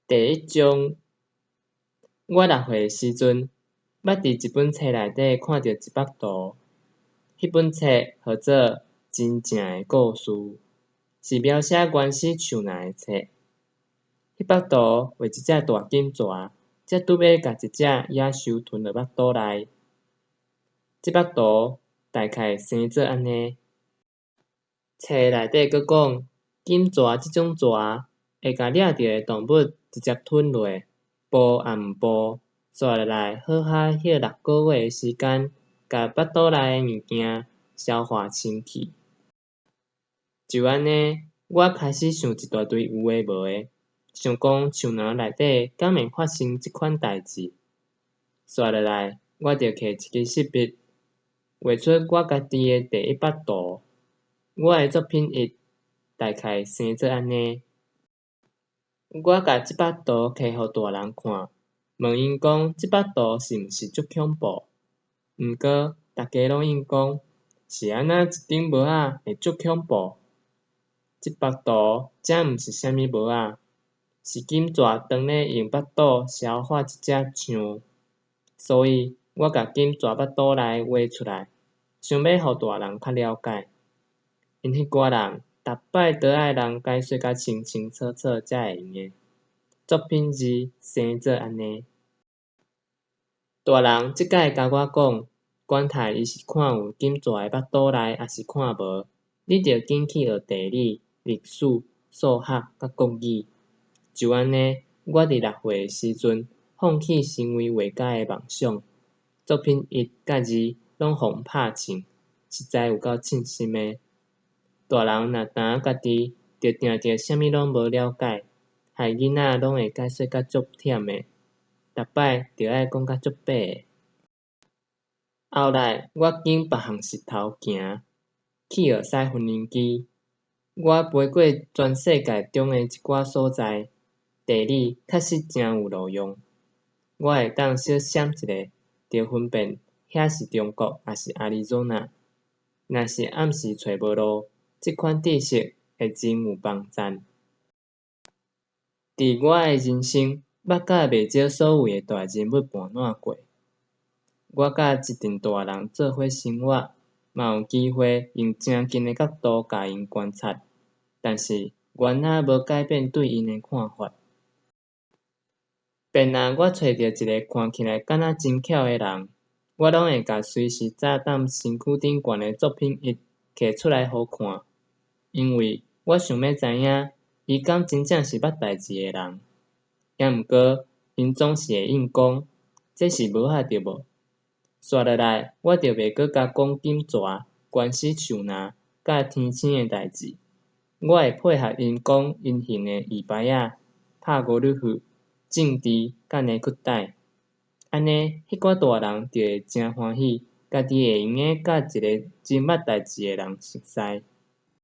第一章，我六歲的時陣，捌佇一本冊內底看著一幅圖，彼本冊號做《真正的故事》，是描寫原始樹林的冊。彼幅圖畫一隻大金蛇，才拄欲共一隻野獸吞入腹肚內。這幅圖大概生做按呢。冊內底閣講，金蛇這種蛇會共掠著的動物直接吞落，哺也毋哺，紲落來好哈歇六个月的時間，共腹肚內的物件消化清氣。就按呢，我開始想一大堆有的無的，想講樹林內底敢會發生這款代誌。紲落來，我就提一支色筆，畫出我家己的第一幅圖。我的作品一，大概生做按呢。我共這幅圖提予大人看，問𪜶講這幅圖是毋是足恐怖？毋過，逐家攏應講，是按怎一頂帽仔會足恐怖？這幅圖才毋是啥物帽仔，是金蛇當咧用腹肚消化一隻象。所以，我共金蛇腹肚內畫出來，想欲予大人較了解。𪜶彼寡人，逐擺都愛人解說甲清清楚楚才會用的。作品二生做按呢。大人這擺共我講，管他伊是看有金蛇的腹肚內，抑是看無，你著緊去學地理、歷史、數學佮國語。就按呢，我佇六歲的時陣，放棄成為畫家的夢想。作品一佮二攏予人拍穿，實在有夠凊心的。大人若焦家己，就定定啥物攏無了解，害囡仔攏會解說甲足忝的，逐擺著愛講甲足白的。後來我揀別項穡頭行，去學駛無人機。我飛過全世界中的一寡所在，地理確實誠有路用。我會當小閃一下，就分辨遐是中國抑是亞利桑那。若是暗時揣無路，這款知識會真有幫贊。佇我的人生，捌佮袂少所謂的大人物盤撋過。我佮一陣大人做伙生活，嘛有機會用誠近的角度共𪜶觀察，但是原來無改變對𪜶的看法。便若我揣著一个看起來敢若真巧的人，我攏會共隨時炸彈身軀頂懸的作品一提出來予看，因為我想欲知影，伊敢真正是捌代誌的人。猶毋過，𪜶總是會應講，這是帽仔對無？紲落來，我就袂閣共講金蛇、原始樹林佮天星的代誌。我會配合𪜶講隱形的椅擺仔、拍高爾夫、政治佮呢靴帶。按呢，彼寡大人就會誠歡喜，家己會用得佮一个真捌代誌的人熟似。